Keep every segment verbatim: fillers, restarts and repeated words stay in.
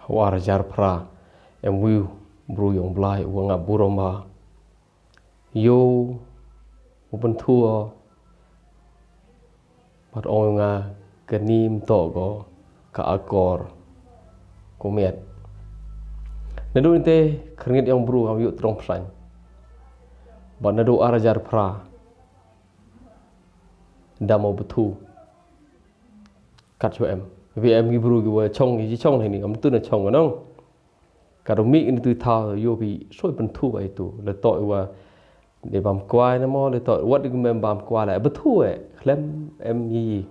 War hajar phra, em wei u bru yong Blai u nga burom ba yo u pynthua bad ong nga ka nim to go ka akor ko miat. Naduh nte khyrngit yong bru ngam yu trong psain. Bad naduh ar hajar phra dam u bthu. Kat shu em. Bi em ngi bru ki wa chong ngi chong ni ngam tu na chong nong. Ka ru mi ni tu thaw yo bi soi pynthua ba itu. Le to i wa de bam kwai na mo le to wat de mem bam kwai le bthu e khlem em ngi.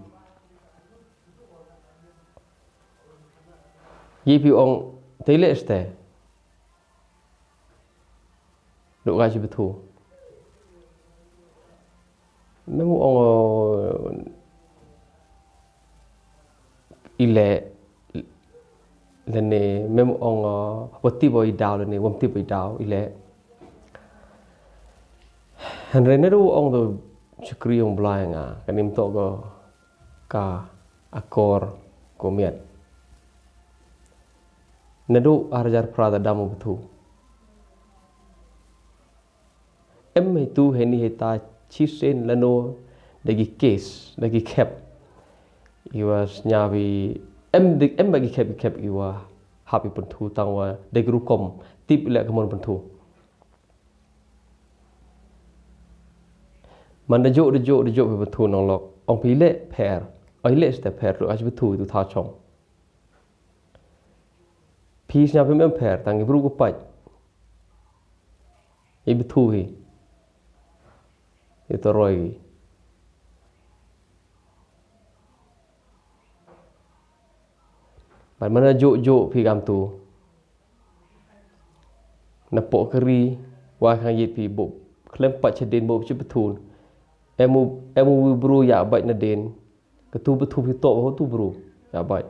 Yi pi ong te le ste. Duk ga chi bthu. Mem ong ile lene mem ong wati bo i daw lene wam ti bo i daw ile. Hynrei naduh ong do chukri ong Blai nga ka nim to go ka akor ko miat. Naduh ar hajar phra da dam u bthu. Em hei tu hei ni hei ta chi sen lano da ki kes da ki khep. Iwa snya bi em de em ba ki khep ki khep iwa hap i pynthua tang wa de ki rukom tip le ka mon pynthua. Man da jo da jo da jo phi bthu nong lok ong phi le pher. Oi le ste pher tu ach bthu tu tha chong. Phi snya phi mem pher tang i bru ko pach. I bthu hi. I to roi. Bad man da jo jo phi gam tu. Na po kari wa khang yit phi bo khlem pat chadin bo chi bthun. Emu emu wi bru ya bait na den. Ka tu bthu phi to ho tu bru ya bait.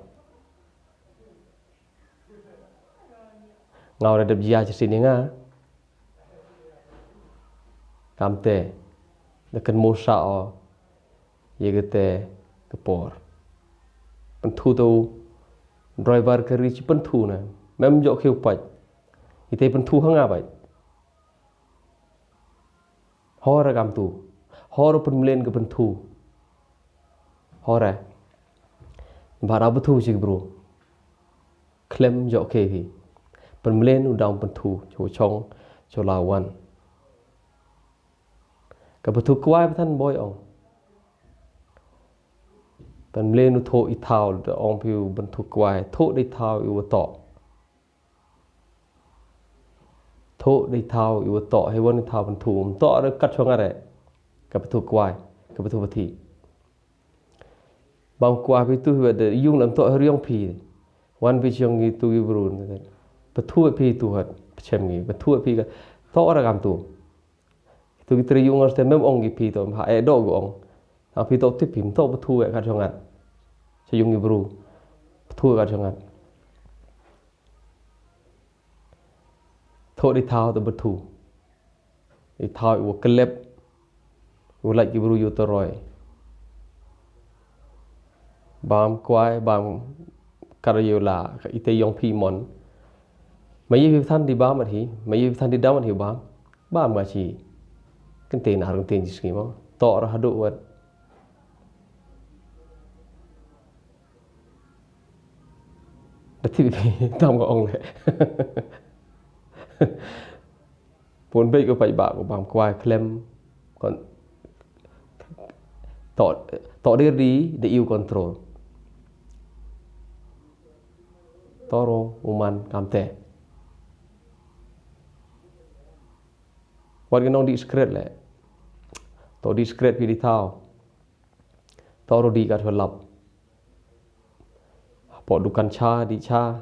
Ngau da dep jia chi sini nga. Kamte da kan mo sa o. Ye kete ke por. Pynthut u driver kari chi pynthut na. Mem jok khiu pach. Ite pynthut hanga bach. Hor agam tu. Hor pynmlen ke pynthut. Hor eh. Bara pynthut chi bru. Klem jok ke hi. Pynmlen u dang pynthut. Cho chong. Cho lawan. Ka bynthut kwai pathan boi ong. Pynmlen u tho i thaw da ong phi u bynthut kwai. Tho da i thaw i wa to. Tho da i thaw i wa to. Hei wan i thaw bynthut. Mto re kat chong are. Ka bynthut kwai. Ka bynthut bynthut. Bam kwai phi tu hi wa da yung lam to heriong phi. Wan phi chiong ngi tu i brun. Bynthut phi tu hat. Pchem ngi. Bynthut phi ka. To ara kam tu. Tu ki tri yung ar ste mem ong ki phi to ha e do go ong. Ha phi to tip phi to bynthut e ka chongat. Sa yung i bru. Bynthut e ka chongat. Tho di thaw to bynthut. I thaw i wa kelep. U lait ki bru yu to roi. Bam kwai bam kar yu la ka ite yong phi mon. Ma ye phi than di bam at hi. Ma ye phi than di dam at hi bam. Bam nga chi. Kente na rung ten chi sngi mo. To ra hadu wat. Da ti bi tam ko ong le. Pun bek ko pai ba ko bam kwai klem. Kon to to dir di de iu control. Toro uman kamte. Wat ke nong di skret le. To di skret pi di thaw. Toro di kat lap. Po dukan cha di cha.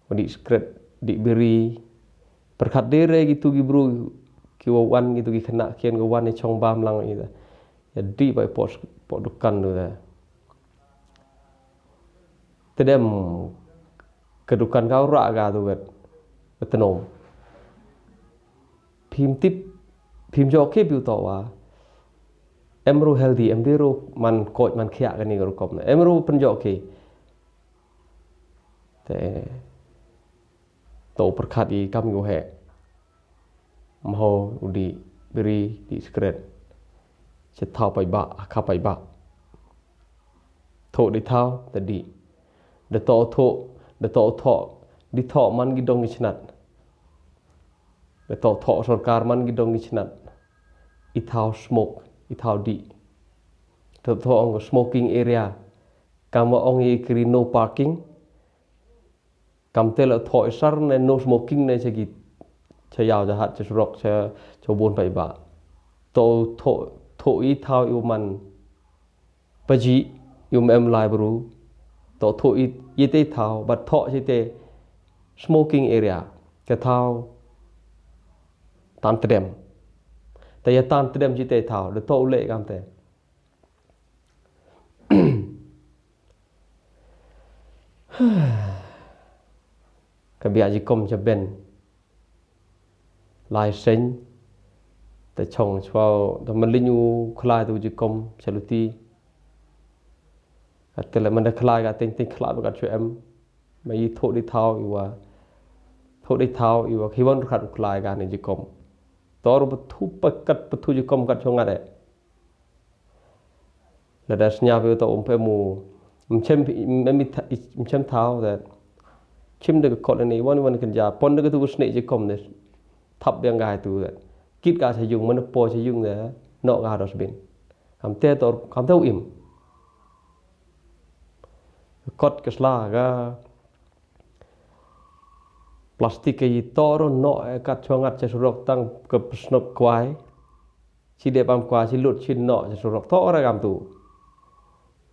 Di skret di biri. Perkat dere gitu ki bru ki wa wan gitu ki kena kian ki wan ni chong bam lang ida. Ya di bai po po dukan tu da. Tedem ke dukan kau rak ga tu gat. Betenom. Phim tip phim jok ke piu to wa. Em ru healthy em de ru man koch man khiak kani ka rukom na. Em ru pynjok ke. Te to u pyrkhat i kam ïa u heh. Mho u dih biri, dih sikret. Sha thaw paidbah, ha ka paidbah. Thoh dih thaw, te dih. Da to thoh, da to thoh, dih thoh man ki dong ki chnat. Da to thoh sorkar man ki dong ki chnat. I thaw smoke, i thaw dih. Da to ong smoking area. Kam wa ong i kri no parking. Kam te la thoh i sar ne no smoking ne cha ki cha yaw cha hat cha surok cha cha bun paidbah. To thoh thoh i thaw i u man paji i u em lai bru. To thoh i i te thaw bat thoh chi te smoking area. Ka thaw tan tdem. Te ya tan tdem chi te thaw da to u le kam te. Ka biak jikom cha ben. Lai seng. Te chong chwa te malin u khlai tu jikom cha luti. Ka te le man da khlai ka teng teng khlai ba ka chu em. Ma i thoh dih thaw i wa. Thoh dih thaw i wa ki wan khat u khlai ka ne jikom. Tor ba thu pa kat pa thu jikom kat chong ngat eh. Lada sñiaw phi to um phi mu. Mchem mchem thaw that. Chim de ka kot ni wan wan kan ja pon de ka tu sne je kom de. Thap biang ga tu that. Kit ka sa yung man po sa yung de. No ka dos bin. Kam te tor kam te u im. Kot ka sla ga. Plastik ka yi tor no kat chongat cha surok tang ka psnok kwai. Chi dep am kwai chi lut chi noh cha surok to ora kam tu.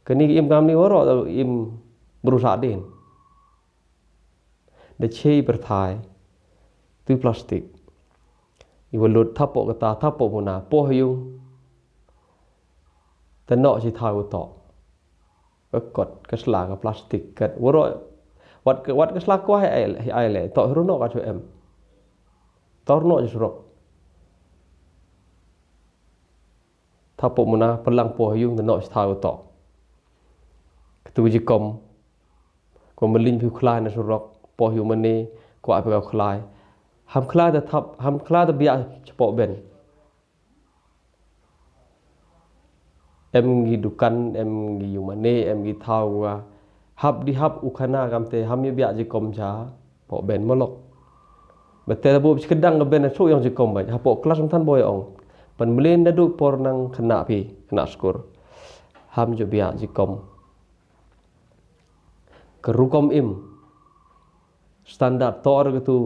Kani im kam ni waro im brusa din. Da chei berthai tu plastik. Iwa lut thapo kata thapo muna po yung. Te noh chi thai u to. Ka kot ka sla ka plastik kat waro wat ka wat ka sla kwai ai ai le to hru noh ka chu em. Tor noh chi surok. Thapo muna pelang po yung de noh chi thai u to. Katu ji kom. Ko melin phi khlai na surok po yung mane ko ape ka khlai. Ham khlai da thap ham khlai da biak chapo ben. Em ngi dukan em ngi yung mane em ngi thaw wa. Hap di hap u khana kam te ham yu biak ji kom cha. Po ben molok. Bete bu chi kedang ben chu yang ji kom ba hapo klas mthan boy ong. Pan melin da du por nang khana phi khana skur. Ham ju biak ji kom. Ka rukom im. Standard tor ka tu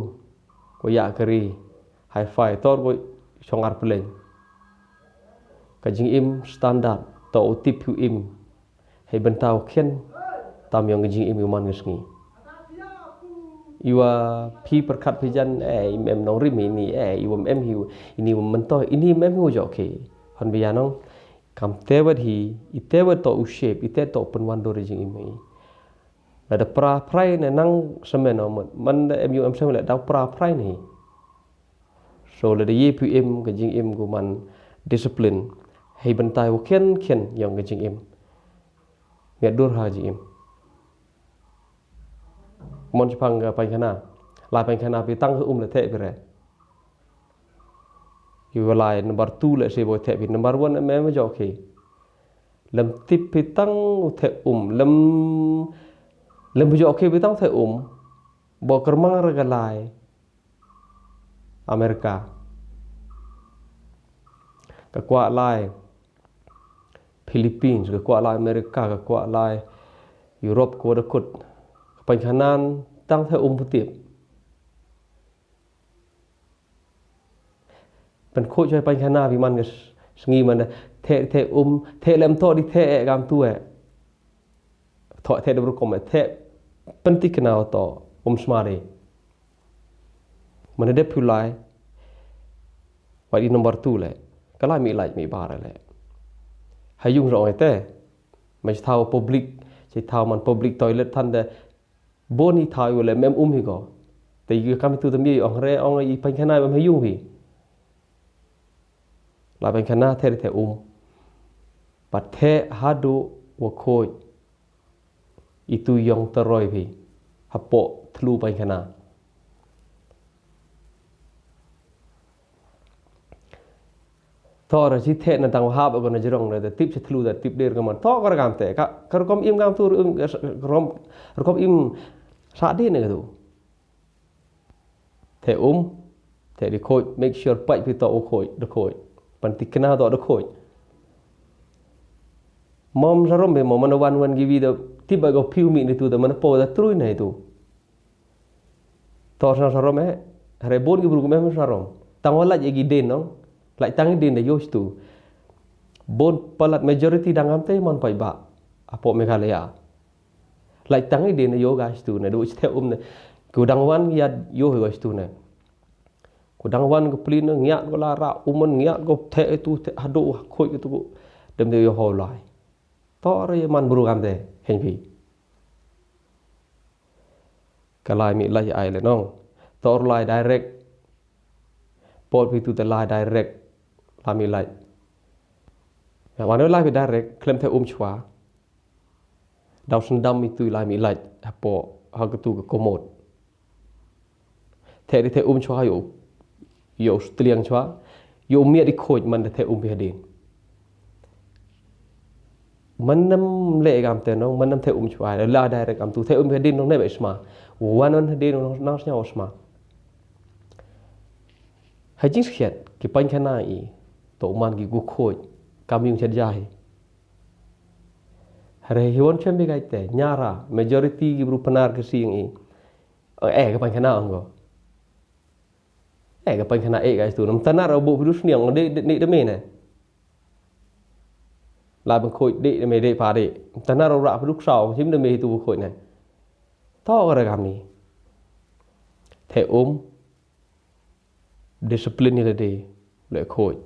ko ya kari. Hi-fi tor ko chongar peleng. Ka jingim standard to u tip phi u im. Hei bentau khen tam yong ka jingim yu man ka sngi. Iwa phi perkat phi jan eh im em nong rim ini eh iwa em hi ini wa mento ini em hi u jok ke. Han biya nong. Kam te wat hi, i te wat to u shape, i te to pen wan dor jing i mei. Lada pra prai ne nang semen o man da em yu em semen le da pra prai ne. So lada ye pu im ka jing im gu man discipline. Hei bentai wa khen khen yong ka jing im. Ngat dur ha jing im. Mon chipang ka paikhana. Lai paikhana pi tang um le te pi re. Ki walai number two le se bo the pi number one me me jo ke. Lem tip pi tang u the um lem lem jo ke pi tang the um. Bo kermang re ka lai America. Ka kwa lai Philippines, ka kwa lai America, ka kwa lai Europe, ka wada kut. Ka pankhanan tang the um putip. Pen khuid choi pankhanan pi man ka sngi man da the the um the lem to di the e gam tu e. Tho the de rukom e the pentikna to um smari. Mana de pulai. Wat i number two le. Kala mi like mi bar le. Hayung rong ete. Mai thaw public, chi thaw man public toilet than de boni thaw le mem um hi go. Te yu kam tu tam ye ong re ong i pankhanan mem hayung hi. La pankhanan the the um. Pat the hadu wa khoi. Itu yong taroi phi. hapoh thlu paikhana. To ra shi theh na tang hap ko na jrong na da tip shi thlu da tip der ka man. To ka ra kam te ka ka rukom im kam tu rum rukom im sa de ne ka tu. Theh um, theh di khoj, make sure pait phi to u khoj, da khoj. Pan tikna to da khoj. Mom sarom be mom mana wan wan gi wi da tip ba go piu mi ni tu da mana po da trui na tu. Tor sa sarom eh, hare bon ki bru kum eh sarom. Tang wa laj egi den nong, laj tang i den da yosh tu. Bon palat majority dang am te man pai ba. Apo Meghalaya. Laj tang i den da yo ga stu ne, do chte um ne. Ku dang wan ya yo ga stu ne. Ku dang wan ku plin ne, ngiat ko la ra, uman ngiat ko te tu, te hado khoj tu. Dem de yo ho lai. Tor ye man bru kam te, hen phi. Ka lai mi lai ai le nong. Tor lai direct. Por pi tu te lai direct. Lai mi lai. Ya wan lai pi direct. Klem te um chwa. Daw sendam mi tu lai mi lai. Hapo ha ke tu ke komod. Te di te um chwa yo. Yo stliang chwa. Yo miat di khoj man de te um pi hadin. Manam le gam te nong, manam te um chwa, la direct am tu te um hadin nong ne ba isma. Wan wan hadin nong nang snya usma. Hajing skhiat, ki pain khana i, to man ki gu khoj, kam yung chad jahi. Hare hi wan chem bi gai te, nyara, majority ki bru panar ke sing i. Eh, ka pain khana ong go. Eh, ka pain khana eh, guys, tu, nam tanar bu bru sniang, de, de, de, de me ne. La bang khoj de me de pa de. Tanar ra pduk saw, sim de me tu khoj ne. To ka ra kam ni. Te um. Discipline ni le de. Le khoj.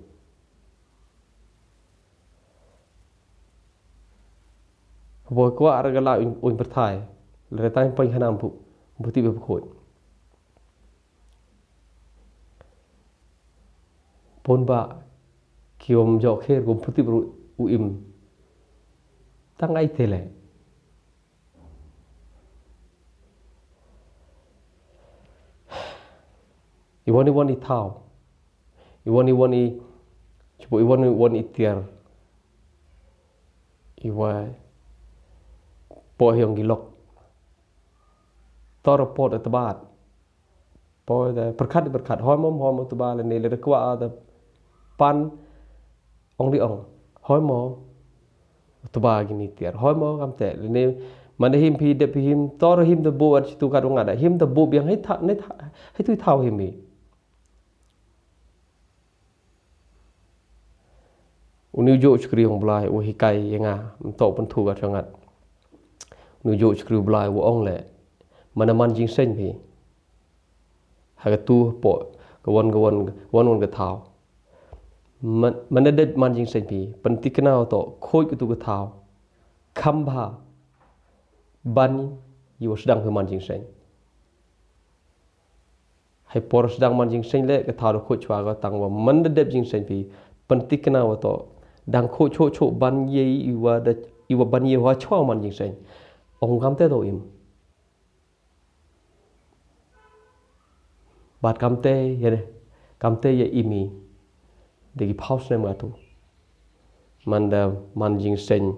Bo kwa ra ga la un, un perthai. Le tang pain khana bu. Bu ti be khoj. Pun ba ki om jok kher kum putip ru u im. Tang ai tele. Iwan iwan i thau. Iwan iwan i chupo iwan iwan i tiar. Iwa po hiong gilok. Tor pot at bat. Poi da perkat di perkat hoi mom hoi mom tu ba le ne le da kwa da pan ong di ong hoi mom tu ba gini tiar hoi mom kam te le ne man da him pi de pi him tor him da bo at situ ka dong ada him da bo biang hai tha ne tha hai tu thau him mi. Uni u jooh shakri ong Blai u hikai ïa nga, mto pynthut ka thangat. Uni u jooh shakri Blai u ong le, mana man jingseng phi. Ha ka tu po, ka wan ka wan wan wan ka thaw. Man, mana dep man jingseng phi, pyntikna to, khoj ka tu ka thaw. Kham bha, ban ïa u sdang phi man jingseng. Hai por sdang man jingseng le ka thaw da khot chwa ka tang wa man da dep jingseng phi pyntikna wa to dang khot chot chot ban ye iwa da iwa ban ye wa chwa man jingseng. Ong kam te do im. Bad kam te ye kam te ye imi de ki phaw snem nga tu. Man da man jingseng.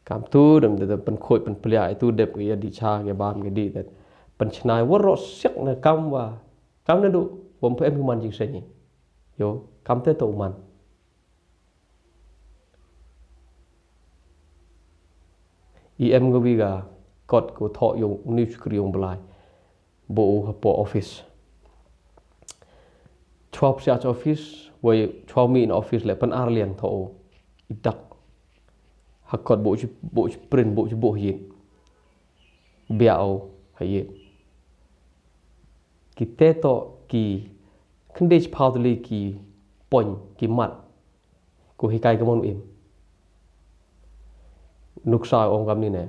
Kam tu dam da pynkhot pynplia itu dep ya di cha ya bam ya di da pynchnai waro siak na kam wa kam na du wam pem human jingseng. Yo kam te to man. I em ga wi ga kot ko tho yo ni chukri ong Blai. Bo u hapoh office. Chwa psiach office, wei chwa mi in office le pan ar liang tho u. I dak. Hakot bo chi bo chi print bo chi bo hiet. Bia u hiet. Ki te to ki khyndai chiphaw tylli ki pon ki mat. Ko hikai ka mon u im. Nuksa ong kam ni ne.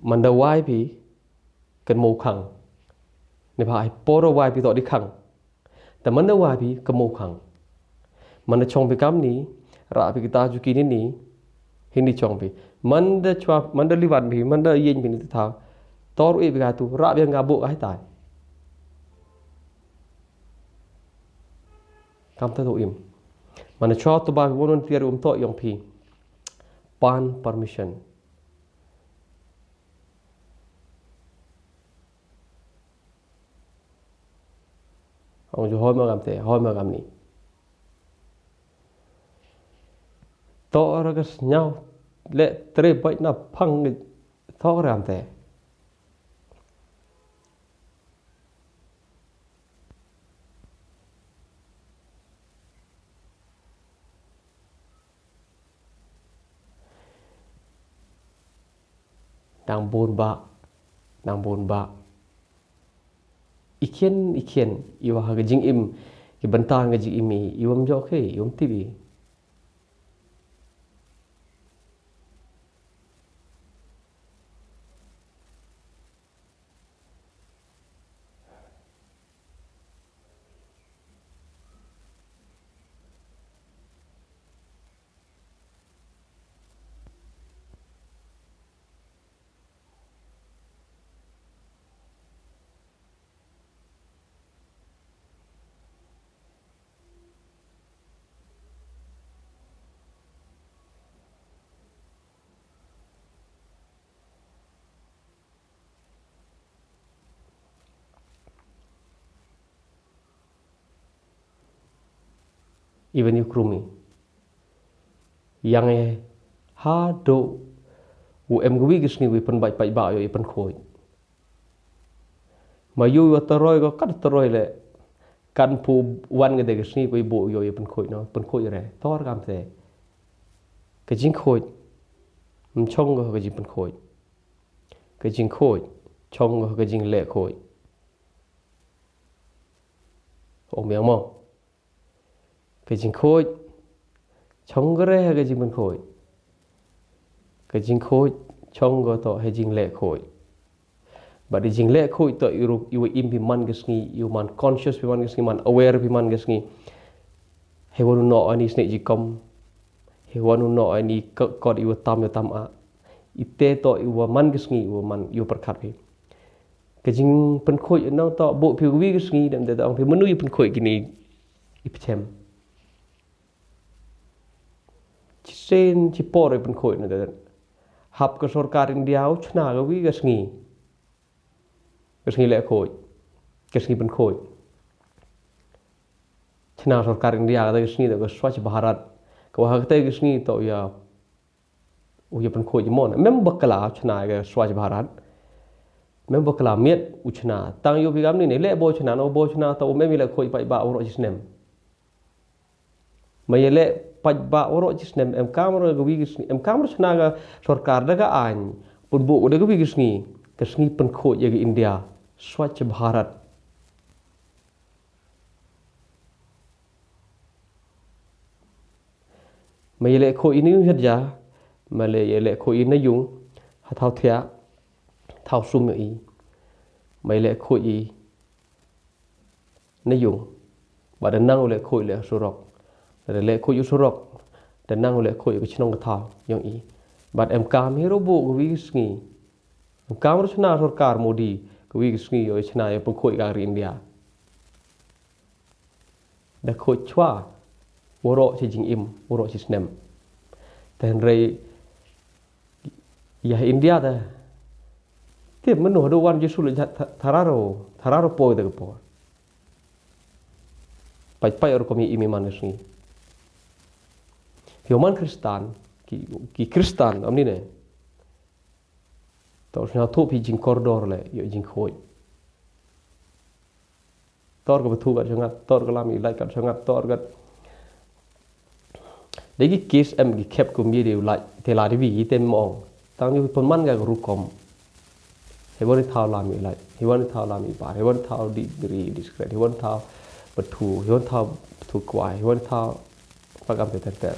Manda wai phi kan mo khang. Ne pha ai poro wai phi to di khang. Ta manda wai phi kan mo khang. Manda chong phi kam ni ra phi kita juki ni ni. Hindi chong phi. Man da chwa, man da liwan bi, man da yin bi ni ta. Tor u e bi ga tu, ra bi nga bo ga tai. Kam ta tu im. Man da chwa tu ba bi won tiar um to yong pi. Pan permission. Ong ju hoi ma kam te, hoi ma kam ni. To ra ka sñiaw le tre bai na phang ni to ra kam te. Nang bun ba, nang bun ba. Ikhian, ikhian, iwa ha ka jingim, ki bynta ka jingim i, iwam jok he, iwam tibi. Even you krumi. Yang e ha do u em gwi ka sngi wi pynbait pait ba yo i pynkhuid. Ma yu yo taroi ko kat taroi le kan pu wan ka de ka sngi ko i bo yo i pynkhuid no pynkhuid re tor kam te. Ka jingkhuid mchong ko ka jingpynkhuid. Ka jingkhuid chong ko ka jingleh khuid. Ong miang mo. Ka jingkhuid chong ka re ha ka jingpynkhuid. Ka jingkhuid chong ka to ha jingleh khuid. Ba di jingleh khuid to iru iwa im pi man ka sngi, iwa man conscious pi man ka sngi, man aware pi man ka sngi. He wanu no ani sne jikom. He wanu no ani kot iwa tam iwa tam a. Ite to iwa man ka sngi, iwa man iwa perkhat pi. Ka jingpynkhuid nang to bo pi wi ka sngi dem de ong pi manu i pynkhuid kini i pchem. Chi sen chi por i pynkhuid na de. Hap ka sorkar India u chna ka wi ka sngi. Ka sngi leh khuid. Ka sngi pynkhuid. Chna sorkar India ka ka sngi to ka Swachh Bharat. Ka wa ha ka ka sngi to ya u ya pynkhuid mon. Mem bakla chna ka Swachh Bharat. Mem bakla miet u chna. Tang yo pi gam ni ne le bo chna no bo chna to mem le khuid pai ba u ro chi snem. Ma ye le pai ba u ro chi snem em kam ro ga wi ga sngi em kam ro chna ga sorkar da ga ain. Pun bu da ga wi ga sngi. Ka sngi pynkhuid ya ga India. Swachh Bharat. Ma ye le khuid ini u het ja. Ma le ye le khuid ini yung. Ha thau thia. Thau sum i. Ma ye le khuid i. Na yung. Ba da nang u le khuid le surok. Da le khuid u surok. Da nang u le khuid ka chnong ka thau. Yung i. Ba em kam hero bu ga wi ga sngi. Em kam ro chna sorkar Modi. Ga wi ga sngi yo chna yo pynkhuid ga ri India. Da khuid chwa, u ro chi jingim, u ro chi snem. Te hynrei ya India te. Te menu hadu wan Jisu le thararo, thararo poi te por. Pai pai ro komi imi man sngi. Yo man Kristan, ki, ki Kristan, am ni ne. To sna thup hi jingkordor le, yo jingkhuid. Tor ka bthu kat shangat, tor ka lam i lait kat shangat, tor kat. Dei ki kes em ki khep kum ye dei u lait, te la dei wi, te mong. Tang ni pun man ka rukom. He wan thaw lam i lait, he wan thaw lam i bar, he wan thaw di dri discret, he wan thaw bthu, he wan thaw bthu kwai, he wan thaw pakam te ter ter.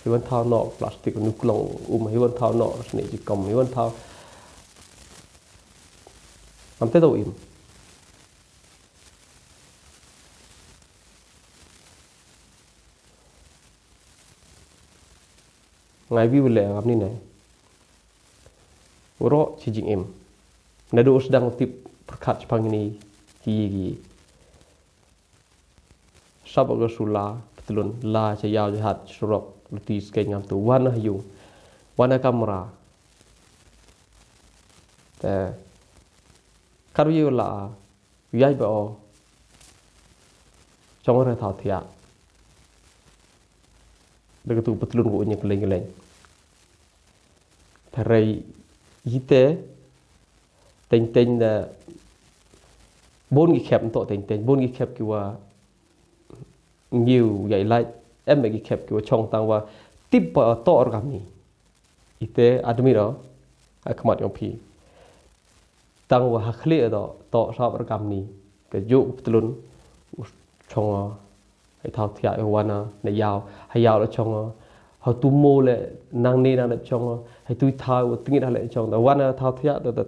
He wan thaw no plastic nu klong um, he wan thaw no sne ji kom, he wan thaw Am te do im. Ngai bi u leh ngam ni ne. Uro chi jingim. Nadu u sdang u tip pyrkhat chpang ni ki yi ki. Sap ka sula, petlun, la, cha yaw, cha hat, surok, luti, skeng ngam tu, wan ha yu, wan ha kamra. Te, kar yu la, yai ba o, chong re thaw thiah. Da ka tu petlun ku unya keleng keleng. Tharai ite, teng teng da, bon ki khep nto teng teng, bon ki khep ki wa, ngiu, yai lait, em ki khep ki wa chong tang wa, tip ba to ar kam ni. Ite, admi ro, a khmat yong phi. Tang wa ha khli do, to sap ar kam ni. Ka juk petlun, u chong o, hai thaw thiah u wan o, na yaw, ha yaw la chong o, ha tu mo le, nang ni nang le chong o, hai tu thaw, u tingit ha le chong, da wan o thaw thiah, da, da,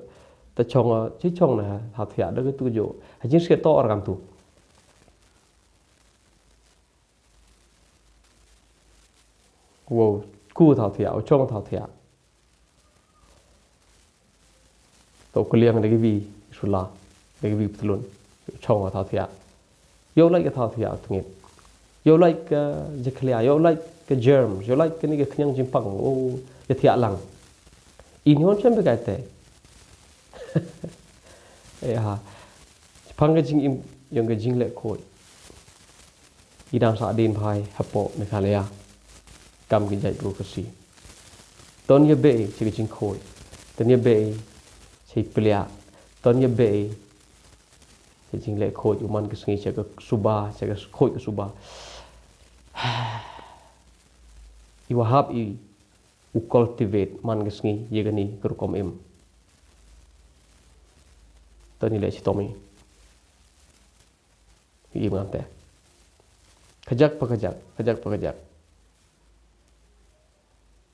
da chong o, chi chong na ha, thaw thiah, da ka tu juk, ha jing sia to ar kam tu. Wow, ku thaw thiah, u chong thaw thiah. To keliang da ki bi sula, da ki bi petlun, u chong thaw thiah. Yo like ka thaw thiah tengit. Yo like ka jakhlia, yo like ka germs, yo like ka ni ka khniang jingpang, o, ya thiah lang. In yon chem be kai te. Eh ha. Pang ka jingim, yong ka jingleh khoi. I dang sa din phai hapoh Meghalaya. Kam ki jait bru Khasi. Ton ya bei chi ka jingkhoi. Ton ya bei chi plia. Ton ya bei chi jingleh khoi u man ka sngi chi ka suba, chi ka khoi ka suba. I wahap i u cultivate man ka sngi ya ka ni ka rukom im. Ton ya leh chi tomi. Im ngam te. Kajak pa kajak, kajak pa kajak.